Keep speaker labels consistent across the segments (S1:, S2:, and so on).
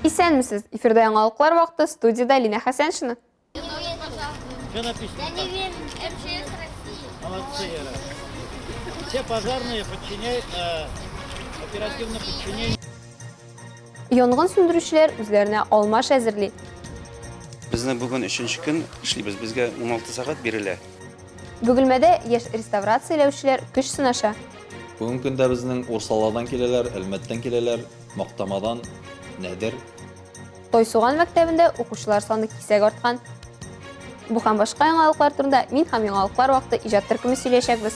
S1: Исәнмесез! Эфирда яңалыклар вакыты, студиядә Линә Хәсәншина.
S2: Что написано?
S3: Я не верю. МЧС России.
S2: Молодцы, Яра. Все пожарные подчиняют, оперативно подчинение.
S1: Янгын сүндерүчеләр үзләренә алмаш әзерли.
S4: Безне бүген өченче көн эшлибез, безгә 16 сәгать бирелә.
S1: Бөгелмәдә яшь реставрацияләүчеләр көч сынаша.
S5: Бүгенге көндә безнең Урсаладан киләләр, Әлмәттән киләләр, Мактамадан, Нәдер.
S1: Тойсуган мәктәбендә укучылар саны кисәк арткан. Бу һәм башка яңалыклар турында мин һәм Яңалыклар вакыты иҗат төркеме сөйләячәкбез.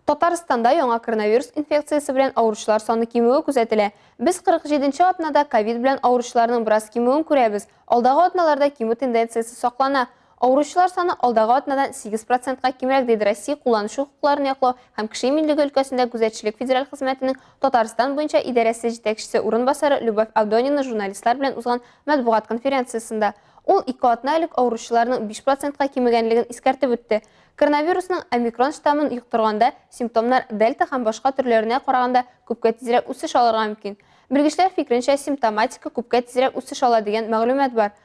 S1: Татарстанда яңа коронавирус инфекциясе белән авыручылар саны кимүе күзәтелә. Без 47 нче атнада ковид белән авыручыларның бераз кимүен күрәбез. Алдагы атналарда кимү тенденциясе саклана. Авыручылар саны алдагы атнадан 8 процентка кимрәк, диде Россия кулланучы хокукларын яклау һәм кеше иминлеге өлкәсендә күзәтчелек федераль хезмәтенең Татарстан буенча идарәсе җитәкчесе урынбасары Любовь Авдонина журналистлар белән узган матбугат конференциясендә. Ул ике атна элек авыручыларның 5 процентка кимегәнлеген искәртеп үтте. Коронавирусның омикрон штаммын йоктырганда симптомнар дельта һәм башка төрләренә караганда күпкә тизрәк үсеш алырга мөмкин. Белгечләр фикеренчә, симптоматика күпкә тизрәк үсеш ала дигән мәгълүмат бар.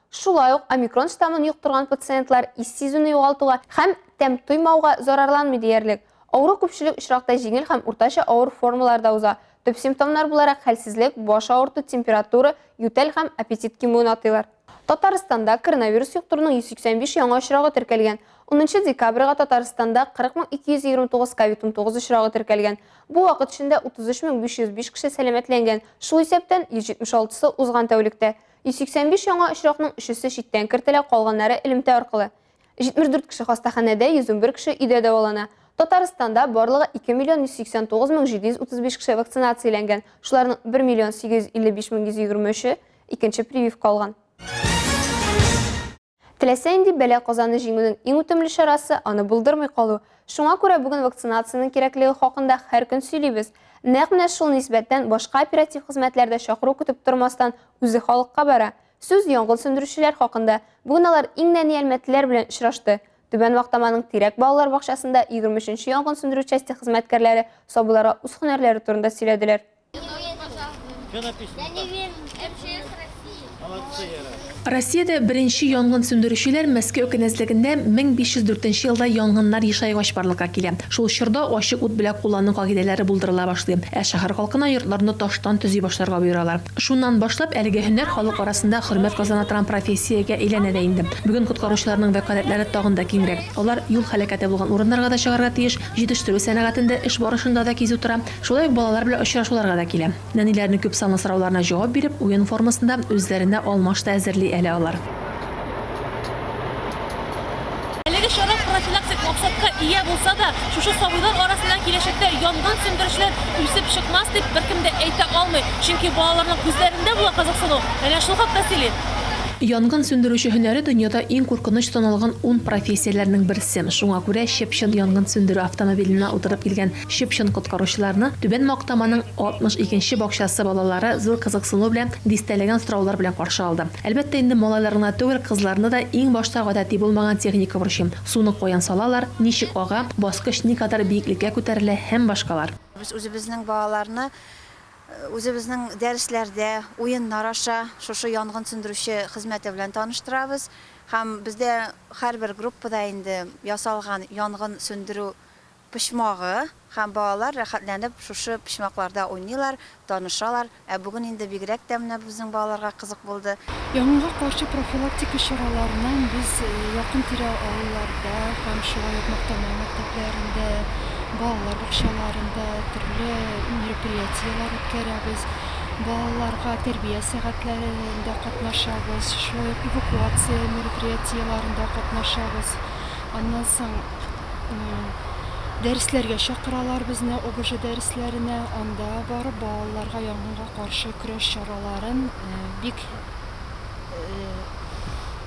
S1: Шулай ук омикрон штаммын йоктырган пациентлар ис сизүне югалтуга һәм тәм тоймауга зарарланмый диярлек. Авыру күпчелек очракта җиңел һәм уртача авыр формаларда уза. Төп симптомнар буларак хәлсезлек, баш авырту, температура, ютәл һәм аппетит кимүен атыйлар. Татарстанда коронавирус йоктыруның 185 яңа очрагы теркәлгән. Унынчы декабрьгә Татарстанда 40 229 ковид-19 очрагы теркәлгән. Бу вакыт эчендә 33 505 кеше сәламәтләнгән, шул исәптән 176-сы узган тәүлектә. 185 яңа очракның өчесе читтән кертелә, калганнары элемтә аркылы. 74 кеше хастаханәдә, 111 кеше өйдә дәвалана. Татарстанда барлыгы 2 миллион 189 мең 735 кеше вакцинацияләнгән, шуларның 1 миллион 855 мең 123-е икенче прививка алган. Теләсә нинди бәла-казаны җиңүнең иң үтемле чарасы, аны булдырмый калу. Шуңа күрә бүген вакцинациянең кирәклеге хакында һәр көн сөйлибез. Нәкъ менә шул нисбәттән башка оператив хезмәтләр дә чакыру көтеп тормастан, үзе халыкка бара. Сүз янгын сүндерүчеләр хакында. Бүген алар иң нәни әлмәтлеләр белән очрашты. Түбән Мактаманың Тирәк балалар бакчасында 23 нче янгын сүндерү часте хезмәткәрләре сабыйларга үз һөнәрләре турында сөйләделәр.
S6: Россиядә беренче янгын сүндерүчеләр Мәскәү кенәзлегендә 1504 нче елда янгыннар ешайгач барлыкка килә. Шул чорда ачык ут белән куллану кагыйдәләре булдырыла башлый, ә шәһәр халкына йортларны таштан төзи башларга боералар. Шуннан башлап әлеге һөнәр халык арасында хөрмәт казана торган профессиягә әйләнә дә инде. Бүген коткаручыларның вәкаләтләре тагын да киңрәк. Алар юл һәлакәте булган урыннарга да чыгарга тиеш, җитештерү сәнәгатендә эш барышында да кизү тора, Шулай ук балалар белән очрашуларга да килә. Нәниләрнең күпсанлы сорауларына җавап биреп, уен формасында үзләренә алмаш та әзерли әле алар.
S7: Әлеге чара профилактик максатка ия булса да, шушы сабыйлар арасыннан киләчәктә янгын сүндерүчеләр үсеп чыкмас дип беркем дә әйтә алмый. Чөнки балаларның күзләрендә була кызыксыну әнә шул хакта сөйли.
S6: Янгын сүндерүче һөнәре дөньяда иң куркыныч саналган ун профессияләрнең берсе. Шуңа күрә чып-чын янгын сүндерү автомобиленә утырып килгән Чып-чын коткаручыларны Түбән Мактаманың 62 нче бакчасы балалары зур кызыксыну белән, дистәләгән сораулар белән каршы алды. Әлбәттә инде, малайлар гына түгел, кызларны да иң башта гадәти булмаган техника борчый. Суны каян салалар, ничек ага, баскыч никадәр биеклеккә күтәрелә һәм башкалар.
S8: Без үзебезнең балаларны үзебезнең дәресләрдә, уеннар аша шушы янгын сүндерүче хезмәте белән таныштырабыз. Һәм бездә һәрбер группада инде ясалган янгын сүндерү Почмагы һәм балалар рәхәтләнеп шушы почмакларда уйныйлар, танышалар. Ә бүген инде бигрәк тә менә безнең балаларга кызык булды.
S9: Янгынга каршы профилактика чараларының без якын-тирә авылларда һәм шулай ук Мактама мәктәпләрендә, балалар бакчаларында төрле мероприятиеләр үткәрәбез. Балаларга тәрбия сәгатьләрендә катнашабыз, шулай ук эвакуация мероприятиеләрендә катнашабыз. Аннан соң Дәресләргә чакыралар безне, ОБЖ дәресләренә. Анда барып балаларга янгынга каршы көрәш чараларын бик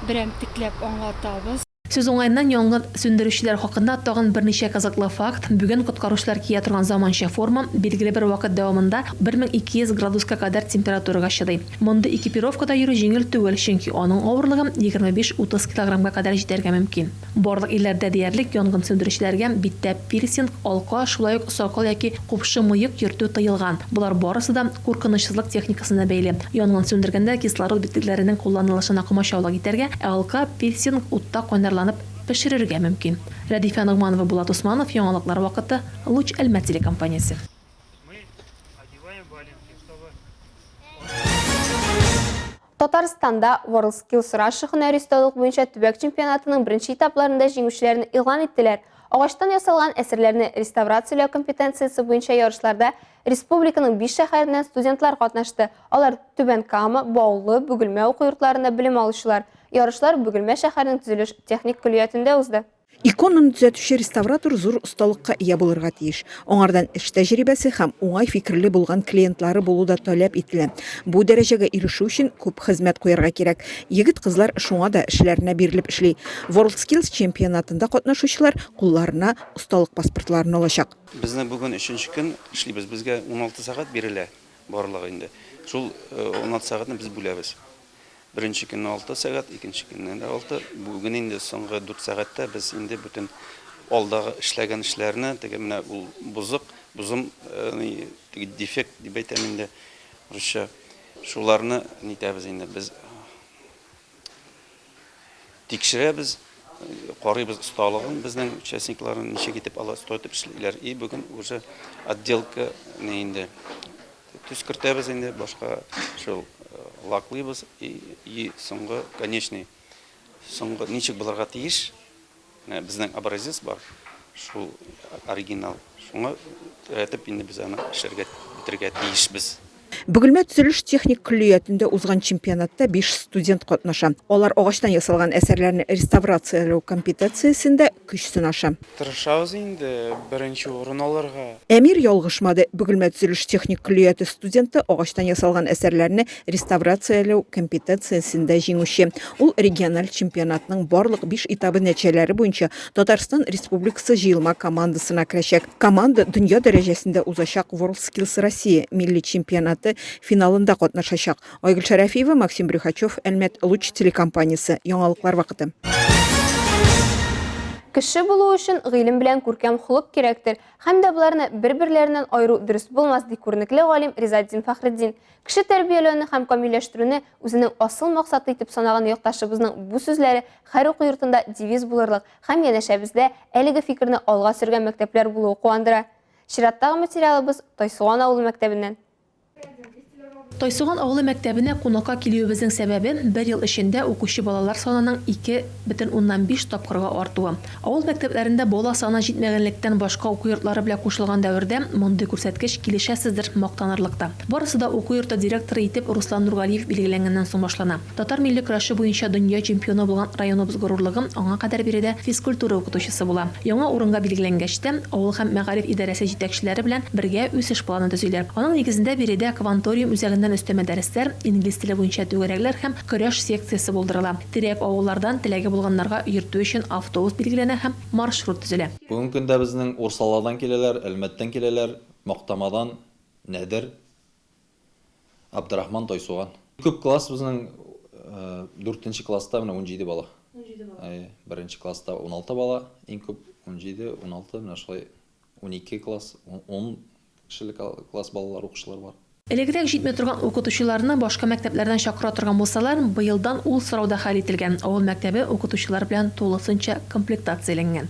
S9: берәмтекләп аңлатабыз.
S6: Сүз уңаеннан, янгын сүндерүчеләр хакында тагын берничә кызыклы факт, бүген коткаручылар кия торган заманча форма билгеле бер вакыт дәвамында 1200 градуска кадәр температурага чыдый. Мондый экипировкада йөрү җиңел түгел, чөнки аның авырлыгы 25-30 килограммга кадәр җитәргә мөмкин. Барлык илләрдә диярлек янгын сүндерүчеләргә биттә пирсинг, алка, шулай ук сакал яки купшы мыек йөртү тыелган. Болар барысы да куркынычсызлык техникасына бәйле. Янгын сүндергәндә кислород битлекләренең кулланылышына комачаулык итәргә, ә алка, пирсинг утта кайнарланып пешерергә мөмкин. Рәдифә Ногманова, Булат Усманов, Яңалыклар вакыты, Луч Әлмәт телекомпаниясе.
S1: Татарстанда WorldSkills Russia һөнәри осталык буенча төбәк чемпионатының беренче этапларында җиңүчеләрне игълан иттеләр. Агачтан ясалган әсәрләрне реставрацияләү компетенциясе буенча ярышларда республиканың биш шәһәреннән студентлар катнашты. Алар Түбән Кама, Баулы, Бөгелмә уку йортларында белем алучылар. Ярышлар Бөгелмә шәһәренең төзелеш техник көллиятендә узды.
S10: Иконаны төзәтүче реставратор зур осталыкка ия булырга тиеш. Аңардан эш тәҗрибәсе һәм уңай фикерле булган клиентлары булу да таләп ителә. Бу дәрәҗәгә ирешү өчен күп хезмәт куярга кирәк. Егет-кызлар шуңа да эшләренә бирелеп эшли. WorldSkills чемпионатында катнашучылар кулларына осталык паспортларын алачак.
S4: Безне бүген өченче көн эшлибез. Безгә 16 сәгать бирелә барлыгы инде. Шул 16 сәгатьне без бүләбез. Беренче көнне алты сәгать, икенче көнне дә алты. Бүген инде соңгы дүрт сәгатьтә без инде бөтен алдагы эшләгән эшләрне, теге менә ул бозык, бозым, теге дефект дип әйтәм инде русча, шуларны нитәбез инде без тикшерәбез, карыйбыз осталыгын безнең участникларның, ничек итеп алар оста итеп эшлиләр. И бүген уже отделка ни инде Төс кертәбез инде, башка шул лаклыйбыз и соңгы конечный соңгы ничек булырга тиеш, менә безнең образец бар, шул оригинал, шуңа терәтеп инде без аны эшләргә бетерергә тиешбез.
S10: Бөгелмә төзелеш техник көллиятендә узган чемпионатта биш студент катнаша. Алар агачтан ясалган әсәрләрне реставрацияләү компетенциясендә көч сынаша.
S11: Тырышабыз инде беренче урын алырга.
S10: Әмир ялгышмады, Бөгелмә төзелеш-техник көллияте студенты агачтан ясалган әсәрләрне реставрацияләү компетенциясендә җиңүче. Ул региональ чемпионатның барлык биш этабы нәтиҗәләре буенча Татарстан Республикасы җыелма командасына керәчәк. Команда дөнья дәрәҗәсендә узачак WorldSkills Россия милли чемпионаты финалында катнашачак. Айгөл Шәрәфиева, Максим Брюхачев, Әлмәт, Луч телекомпаниясе. Яңалыклар вакыты.
S1: Кеше булу өчен гыйлем белән күркәм холык кирәктер, һәм дә боларны бер-берләреннән аеру дөрес булмас, ди күренекле галим Ризаэтдин Фәхретдин. Кеше тәрбияләүне һәм камилләштерүне үзенең асыл максаты итеп санаган якташыбызның бу сүзләре һәр уку йортында девиз булырлык һәм янәшәбездә әлеге фикерне алга сөргән мәктәпләр булуы куандыра. Чираттагы материалыбыз Тайсуган авылы мәктәбеннән.
S6: Тайсуган авылы мәктәбенә кунакка килүебезнең сәбәбе, бер ел эчендә укучы балалар санының 2,5 тапкырга артуы. Авыл мәктәпләрендә бала саны җитмәгәнлектән башка уку йортлары белән кушылган дәвердә мондый күрсәткеч килешәсездер, мактанырлык та. Барысы да уку йорты директоры итеп Руслан Нургалиев билгеләнгәннән соң башлана. Татар милли көрәше буенча дөнья чемпионы булган районыбыз горурлыгы аңа кадәр биредә физкультура укытучысы була. Яңа урынга билгеләнгәч тә, авыл һәм мәгариф идарәсе җитәкчеләре белән бергә үсеш планы төзиләр. Аның нигезендә биредә Кванториум үзәгеннән өстәмә дәресләр, инглиз теле буенча түгәрәкләр һәм көрәш секциясе булдырыла. Тирәк авыллардан теләге булганнарга йөртү өчен автобус билгеләнә һәм маршрут төзелә.
S5: Бүгенге көндә безнең Урсаладан киләләр, Әлмәттән киләләр, Мактамадан, Нәдер, Абдрахман Тайсуган. Күп класс безнең дүртенче класста менә 17 бала. 17 бала. Әйе, беренче класста 16 бала, иң күп 17, 16, менә шулай 12 класс, 10 кешелек класс балалар, укучылар бар.
S6: Элегрәк җитми торган укытучыларны башка мәктәпләрдән чакыра торган булсалар, быелдан ул сорау да хәл ителгән, авыл мәктәбе укытучылар белән тулысынча комплектацияләнгән.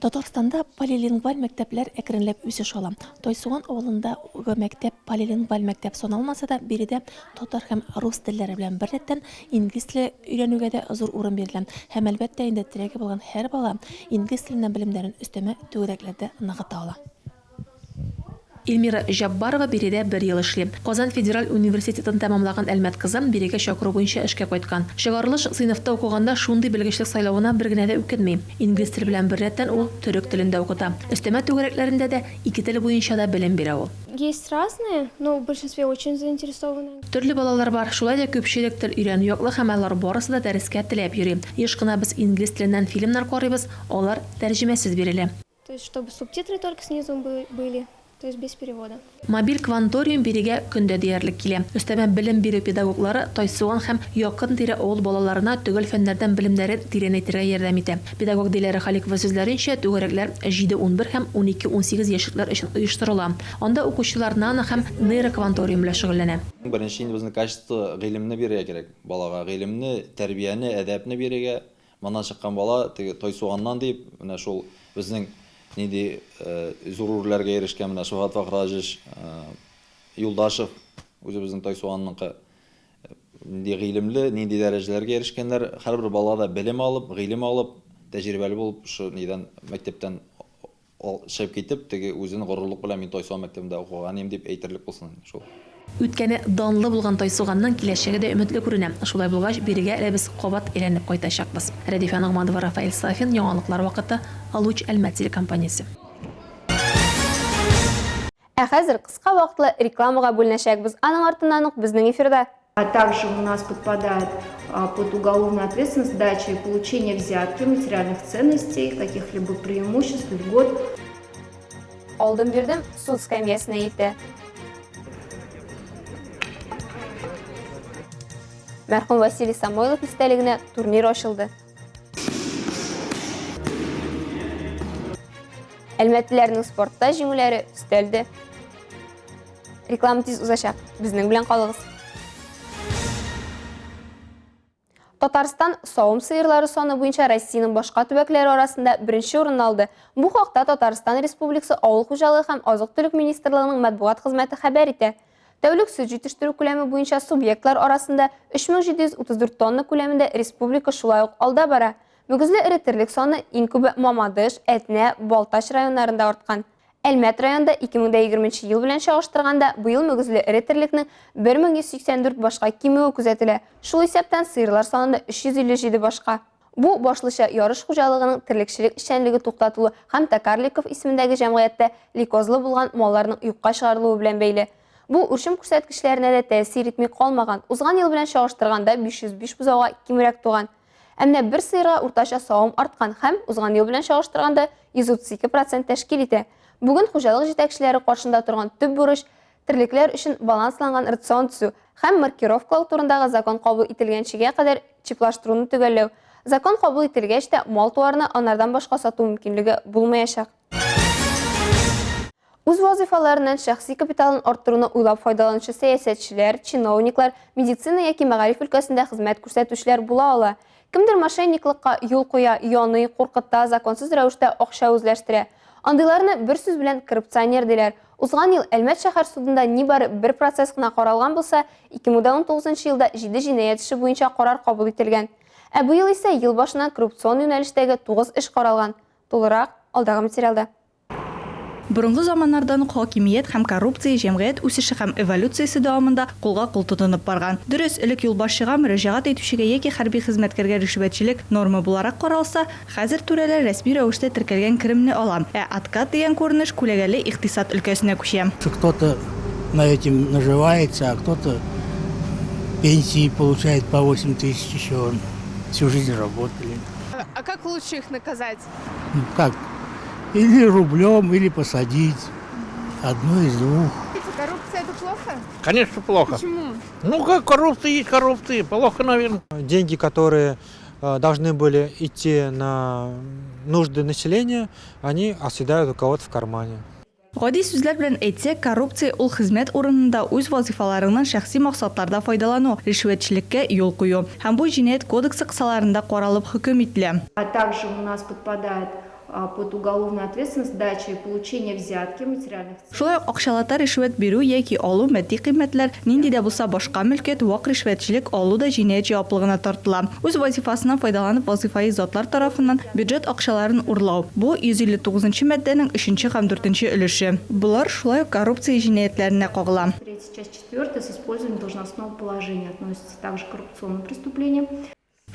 S6: Татарстанда полилингваль мәктәпләр әкренләп үсеш ала. Тайсуган авылындагы мәктәп полилингваль мәктәп саналмаса да, биредә татар һәм рус телләре белән беррәттән инглиз теле өйрәнүгә дә зур урын бирелә. Һәм, әлбәттә инде, теләге булган һәр бала инглиз теленнән белемнәрен өстәмә түгәрәкләрдә ныгыта ала. Эльмира Җаббарова биредә бер ел эшли. Казан федераль университетын тәмамлаган Әлмәт кызы бирегә чакыру буенча эшкә кайткан. Чыгарылыш сыйныфта укыганда шундый белгечлек сайлавына бер генә дә үкенми. Инглиз теле белән беррәттән ул төрек телен дә укыта. Өстәмә түгәрәкләрендә дә ике тел буенча да белем бирә ул.
S12: Есть разные, но в большинстве очень заинтересованы.
S6: Төрле балалар бар, шулай да күпчелек тел өйрәнү яклы һәм алар барысы да дәрескә теләп йөри. Еш кына без инглиз теленнән фильмнар карыйбыз, алар тәрҗемәсез бирелә.
S12: То есть чтобы субтитры только снизу были, то есть без перевода.
S6: Мобиль кванториум бирегә көн дә диярлек килә. Өстәмә белем бирү педагоглары Тайсуган һәм якын-тирә авыл балаларына төгәл фәннәрдән белемнәрен тирәнәйтергә ярдәм итә. Педагог Диләрә Халикова сүзләренчә, түгәрәкләр җиде-унбер һәм унике-унсигез яшьлекләр өчен оештырыла. Анда укучылар нано һәм нейрокванториум белән шөгыльләнә.
S5: Беренче инде безнең качество гыйлемне бирергә кирәк балага, гыйлемне, тәрбияне, әдәпне бирергә. Моннан чыккан бала теге Тайсуганнан дип, менә шул безнең нинди зур үрләргә ирешкән менә Шөһрәт Фәхраҗич Юлдашев, үзебезнең Тайсуганныкы, нинди гыйлемле, нинди дәрәҗәләргә ирешкәннәр. Һәрбер бала да белем алып, гыйлем алып, тәҗрибәле булып, шушы нидән, мәктәптән Ал чыгып китеп, теге үзен горурлык белән мин Тайсуган мәктәбендә укыган идем дип әйтерлек булсын инде шул.
S6: Үткәне данлы булган Тайсуганның киләчәге дә өметле күренә. Шулай булгач, бирегә әле без кабат әйләнеп кайтачакбыз. Рәдифә Ногманова, Рафаэль Сафин, Яңалыклар вакыты, Луч Әлмәт телекомпаниясе.
S1: Ә хәзер кыска вакытлы рекламага бүленәчәкбез. Аның артыннан ук безнең эфирда.
S13: А также у нас подпадает под уголовную ответственность дача и получение взятки, материальных ценностей, каких-либо преимуществ, льгот.
S1: Алдым бирдем суд скамьясына илтә. Мәрхүм Василий Самойлов истәлегенә турнир ачылды. Әлмәтлеләрнең спортта җиңүләре өстәлде. Реклама тиз узачак. Безнең белән калыгыз. Татарстан савым сыерлары саны буенча Россиянең башка төбәкләре арасында беренче урынны алды. Бу хакта Татарстан Республикасы Авыл хуҗалыгы һәм азык-төлек министрлыгының матбугат хезмәте хәбәр итә. Тәүлек сөт җитештерү күләме буенча субъектлар арасында 3734 тонна күләмендә республика шулай ук алда бара. Мөгезле эре терлек саны иң күбе Мамадыш, Әтнә, Балтач районнарында арткан. Әлмәт районында 2020 нче ел белән чагыштырганда, быел мөгезле эре терлекнең 1184 башка кимүе күзәтелә, шул исәптән сыерлар санында 357 башка. Бу, башлыча, Ярыш хуҗалыгының терлекчелек эшчәнлеге туктатылу һәм Токарликов исемендәге җәмгыятьтә лейкозлы булган малларның юкка чыгарылуы белән бәйле. Бу үрчем күрсәткечләренә дә тәэсир итми калмаган, узган ел белән чагыштырганда 505 бозауга кимрәк туган. Ә менә бер сыерга уртача савым арткан һәм, узган ел белән чагыштырганда, 132 процент тәшкил итә. Бүген хуҗалык җитәкчеләре каршында торган төп бурыч, терлекләр өчен балансланган рацион төзү һәм маркировкалау турындагы закон кабул ителгәнчегә кадәр чиплаштыруны төгәлләү. Закон кабул ителгәч тә, мал-туарны анардан башка сату мөмкинлеге булмаячак. Үз вазыйфаларыннан шәхси капиталын арттыруны уйлап файдаланучы сәясәтчеләр, чиновниклар, медицина яки мәгариф өлкәсендә хезмәт күрсәтүчеләр була ала. Кемдер мошенниклыкка юл куя, яный, куркыта, законсыз рәвештә акча үзләштерә. Андыйларны бер сүз белән коррупционер диләр. Узган ел Әлмәт шәһәр судында нибары бер процесс кына каралган булса, 2019 нчы елда җиде җинаять эше буенча карар кабул ителгән. Ә быел исә ел башыннан коррупцион юнәлештәге тугыз эш каралган. Тулырак, алдагы материалда.
S14: Борынгы заманнардан ук хакимият һәм коррупция җәмгыять үсеше һәм эволюциясе дәвамында кулга-кул тотынып барган. Дөрес, элек юлбашчыга мөрәҗәгать итүчегә яки хәрби хезмәткәргә ришвәтчелек норма буларак каралса, хәзер түрәләр рәсми рәвештә теркәлгән керемне ала, ә откат дигән күренеш күләгәле икътисад өлкәсенә күчә.
S2: Кто-то на этим наживается, а кто-то пенсии получает по 8 тысяч еще, всю жизнь работали.
S15: А как лучше их наказать?
S2: Ну как? Или рублем, или посадить. Одно из двух.
S15: Коррупция это плохо?
S16: Конечно, плохо.
S15: Почему?
S16: Ну как, коррупция есть коррупция, плохо, наверное.
S17: Деньги, которые э, должны были идти на нужды населения, они оседают у кого-то в кармане.
S14: Гади сүзләр белән әйтсәк, коррупция ул хезмәт урынында үз вазыйфаларыңнан шәхси максатларда файдалану, ришвәтчелеккә юл кую. Һәм бу Җинаять кодексы кысаларында каралып хөкем ителә.
S13: А также у нас подпадает под уголовную ответственность дача и получение взятки, материальных
S14: Шулай ук акчалата ришвәт бирү яки алу, матди кыйммәтләр, нинди дә булса башка мөлкәт, вак ришвәтчелек алу да җинаять җаваплыгына тартыла. Үз вазифасыннан файдаланып вазыйфаи затлар тарафыннан бюджет акчаларын урлау. Бу, 159 нчы маддәнең өченче һәм дүртенче өлеше. Болар шулай ук коррупция җинаятьләренә кагыла.
S13: Третья часть четвертая с использованием должностного положения относится также к коррупционным преступлениям.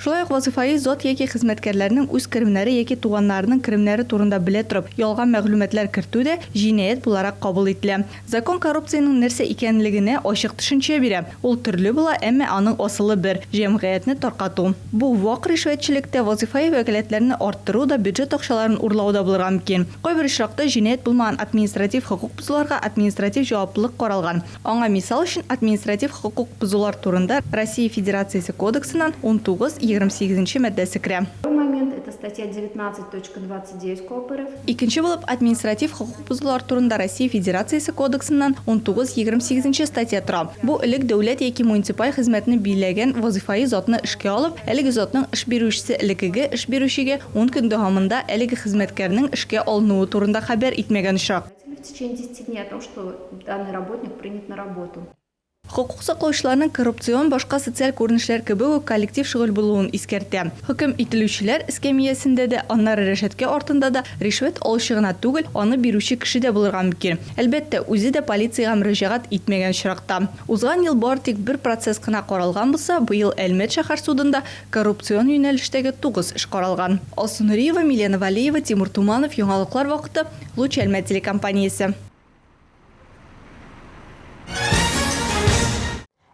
S14: Шулай ук вазыйфаи зат яки хезмәткәрләрнең үз керемнәре яки туганнарының керемнәре турында белә торып, ялган мәгълүматлар кертү дә җинаять буларак кабул ителә. Закон коррупциянең нәрсә икәнлегенә ачык төшенчә бирә. Ул төрле була, әмма аның асылы бер, җәмгыятьне таркату. Бу вак ришвәтчелек тә, вазыйфаи вәкаләтләрне арттыру да, бюджет акчаларын урлау да булырга мөмкин. Кайбер очракта җинаять булмаган административ хокук бозуларга административ җаваплылык каралган. Аңа мисал өчен административ хокук бозулар турында Россия Федерациясе Кодексыннан 19, 28 нче маддәсе керә.
S13: Второй момент, это статья 19.29 КоАП РФ.
S14: Икенче булып административ хокук бозулар турында Россия Федерациясе Кодексыннан 19, 28 нче статья тора. Бу элек дәүләт яки муниципаль хезмәтне биләгән вазыйфаи затны эшкә алып, әлеге затның эш бирүчесе элеккеге эш бирүчегә ун көн дәвамында әлеге хезмәткәрнең эшкә алынуы турында хәбәр итмәгән очрак.
S13: В течение 10 дней о том, что данный работник принят на работу.
S14: Хокук саклаучыларның коррупцион башка социаль күренешләр кебек үк коллектив шөгыль булуын искәртә. Хөкем ителүчеләр эскәмиясендә дә, аннары рәшәткә артында да ришвәт алучы гына түгел, аны бирүче кеше дә булырга мөмкин. Әлбәттә, үзе дә полициягә мөрәҗәгать итмәгән очракта. Узган ел бары тик бер процесс кына каралган булса, быел Әлмәт шәһәр судында коррупцион юнәлештәге тугыз эш каралган. Алсу Нуриева, Милена Вәлиева, Тимур Туманов, Яңалыклар вакыты, Луч Әлмәт телекомпаниясе.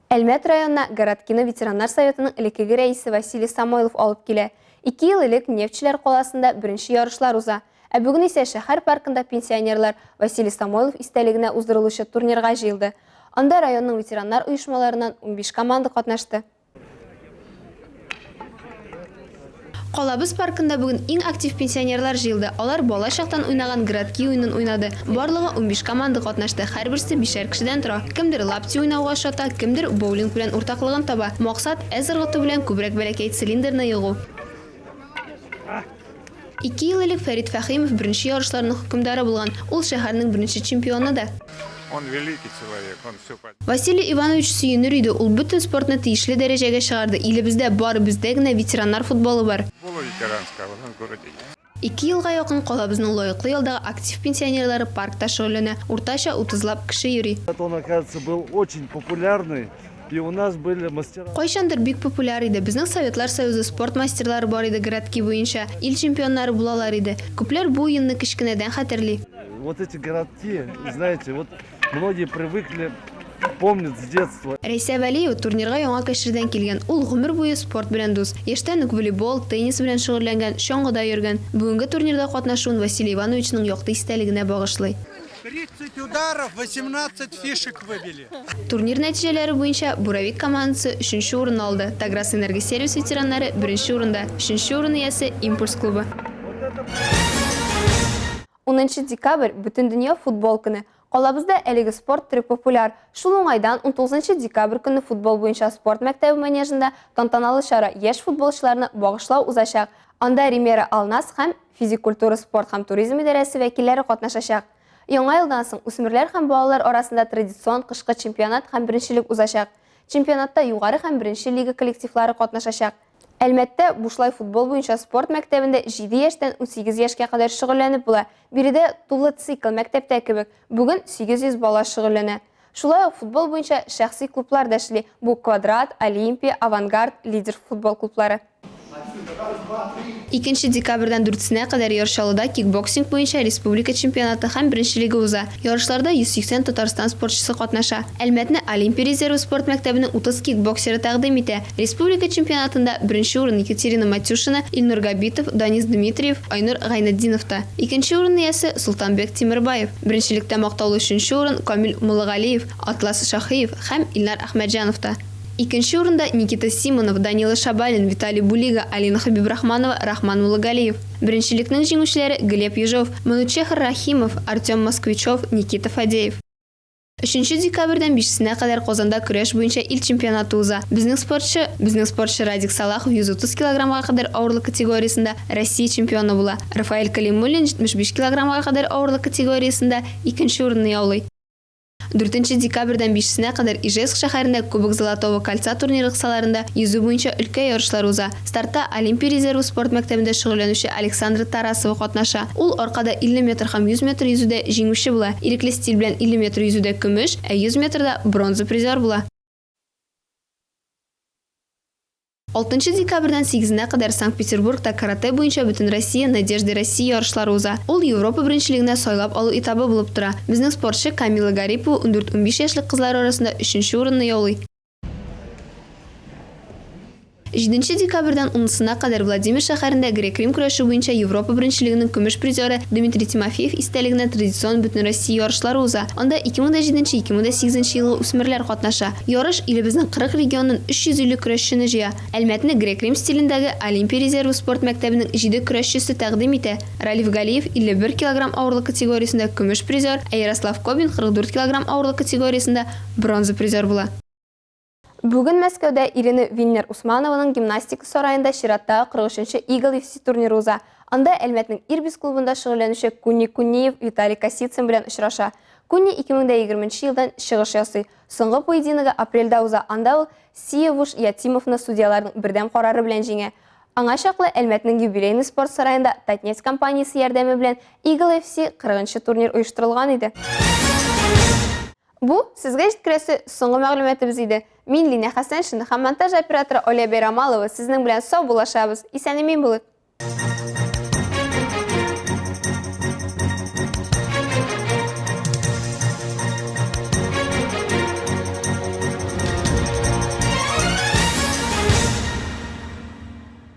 S1: Әлмәт районына Городкино ветераннар советының элеккеге рәисе Василий Самойлов алып килә. Ике ел элек нефтьчеләр каласында беренче ярышлар уза. Ә бүген исә шәһәр паркында пенсионерлар Василий Самойлов истәлегенә уздырылучы турнирга җыелды. Анда районның ветераннар оешмаларыннан 15 команда катнашты. Калабыз паркында бүген иң актив пенсионерлар җыелды. Алар бала чактан уйнаган Городки уенын уйнады. Барлыгы 15 команда катнашты, һәрберсе бишәр кешедән тора. Кемдер лапти уйнауга ошата, кемдер боулинг белән уртаклыгын таба. Максат, әз ыргыту белән күбрәк бәләкәй цилиндрны егу. Ике ел элек Фәрит Фәхимов беренче ярышларның хөкемдары булган. Ул шәһәрнең беренче чемпионы да.
S18: Он великий человек, он всё под.
S1: Василий Иванович сөенер иде, ул бөтен спортны тиешле дәрәҗәгә чыгарды. Илебездә бары бездә генә ветераннар футболы бар.
S18: Футбола ветеранского в нашем городе нет.
S1: Ике елга якын калабызның лаеклы ялдагы актив пенсионерлары паркта шөгыльләнә. Уртача утызлап кеше йөри.
S19: Он, оказывается, был очень популярный. И у нас были мастера.
S1: Кайчандыр бик популяр иде. Безнең Советлар Союзы спорт мастерлары бар иде городки буенча. Ил чемпионнары булалар иде. Күпләр бу уенны кечкенәдән хәтерли.
S19: Вот эти городки, знаете, вот многие привыкли, помнят с детства.
S1: Рәйсә Вәлиева турнирга Яңа Кәшердән килгән. Ул гомер буе спорт белән дус. Яшьтән үк волейбол, теннис белән шөгыльләнгән, чаңгыда йөргән. Бүгенге турнирда катнашуын Василий Ивановичның якты истәлегенә багышлый.
S20: 30 ударов, 18 фишек выбили.
S1: Турнир нәтиҗәләре буенча Буровик командасы өченче урынны алды. Таграс Энергосервис ветераннары беренче урында, өченче урын иясе Импульс клубы. Унынчы декабрь, Бөтендөнья футбол көне. Калабызда әлеге спорт төре популяр. Шул уңайдан 19 декабрь көнне футбол буенча спорт мәктәбе манежында тантаналы чара яшь футболчыларны багышлау узачак. Анда Римера Алнас һәм Физик культура, спорт һәм туризм идарәсе вәкилләре катнашачак. Яңа елдан соң үсмерләр һәм балалар арасында традицион кышкы чемпионат һәм беренчелек узачак. Чемпионатта югары һәм беренче лига коллективлары катнашачак. Әлмәттә бушлай футбол буенча спорт мәктәбендә 7 яшьтән 18 яшькә кадәр шөгыльләнеп була. Биредә тулы цикл мәктәптә кебек. Бүген 800 бала шөгыльләнә. Шулай ук футбол буенча шәхси клублар да эшли. Бу Квадрат, Олимпия, Авангард, Лидер футбол клублары. Икенче декабрьдән дүртесенә кадәр Яр Чаллыда кикбоксинг буенча республика чемпионаты һәм беренчелеге уза. Ярышларда 180 Татарстан спортчысы катнаша. Әлмәтне Олимпия резервы спорт мәктәбенең 30 кикбоксеры тәкъдим итә. Республика чемпионатында беренче урын Екатерина Матюшина, Илнур Габитов, Данис Дмитриев, Айнур Гайнетдиновта. Икенче урын иясе, Солтанбек Тимербаев. Беренчелектә мактаулы өченче урын Камил Муллагалиев, Атлас Шаһиев һәм Илнар Әхмәтҗановта. Икенче урында Никита Симонов, Данила Шабалин, Виталий Булига, Алина Хәбибрахманова, Рахман Муллагалиев. Беренчелекнең җиңүчеләре Глеб Ежов, Манучехр Рахимов, Артем Москвичев, Никита Фадеев. Өченче декабрьдән бишесенә кадәр Казанда көрәш буенча ил чемпионаты уза. Безнең спортчы, безнең спортчы Радик Салахов 130 килограммга кадәр авырлык категориясендә Россия чемпионы була. Рафаэль Калимуллин 75 килограммга кадәр авырлык категориясендә икенче урынны яулый. Дүртенче декабрьдән бишесенә кадәр Ижевск шәһәрендә Кубок Золотого кольца турниры кысаларында йөзү буенча өлкә ярышлары уза. Стартта Олимпия резервы спорт мәктәбендә шөгыльләнүче Александра Тарасова катнаша. Ул аркада 50 метр һәм 100 метр йөзүдә җиңүче була. Ирекле стиль белән 50 метр йөзүдә көмеш, ә 100 метрда бронза призер була. Алтынчы декабрьдән сигезенә кадәр Санкт-Петербургта каратэ буенча Бөтенроссия Надежды России ярышлары уза. Ул Европа беренчелегенә сайлап алу этабы булып тора. Безнең спортчы Камила Гарипова ундүрт-унбиш яшьлек кызлар арасында өченче урынны яулый. Җиденче декабрьдән унысына кадәр Владимир шәһәрендә грек-рим көрәше буенча Европа беренчелегенең көмеш призеры Дмитрий Тимофеев истәлегенә традицион Бөтенроссия ярышлары уза. Анда 2007-2008 елгы үсмерләр катнаша. Ярыш илебезнең 40 регионыннан 350 көрәшчене җыя. Әлмәтне грек-рим стилендәге Олимпия резервы спорт мәктәбенең җиде көрәшчесе тәкъдим итә. Ралиф Галиев 51 килограмм авырлык категориясендә көмеш призер, ә Ярослав Кобин 44 килограмм авырлык категориясендә бронза призер була. Бүген Мәскәүдә Ирина Виннер-Усманованың гимнастика сараенда чираттагы 43 нче Eagle FC турниры уза. Анда Әлмәтнең Ирбис клубында шөгыльләнүче Кунни Кунниев Виталий Косицын белән очраша. Кунни 2020 нче елдан чыгыш ясый. Соңгы поединогы апрельдә уза, анда ул Сиявуш Ятимовны судьяларның бердәм карары белән җиңә. Аңа чаклы Әлмәтнең Юбилейный спорт сараенда Татнефть компаниясе ярдәме белән Eagle FC 40 нчы турнир оештырылган иде. Бу, сезгә җиткерәсе соңгы мәгълүматыбыз иде. Мин Линә Хәсәншина һәм монтаж операторы Оля Бәйрамалова сезнең белән сау булашабыз. Исән-имин булыйк!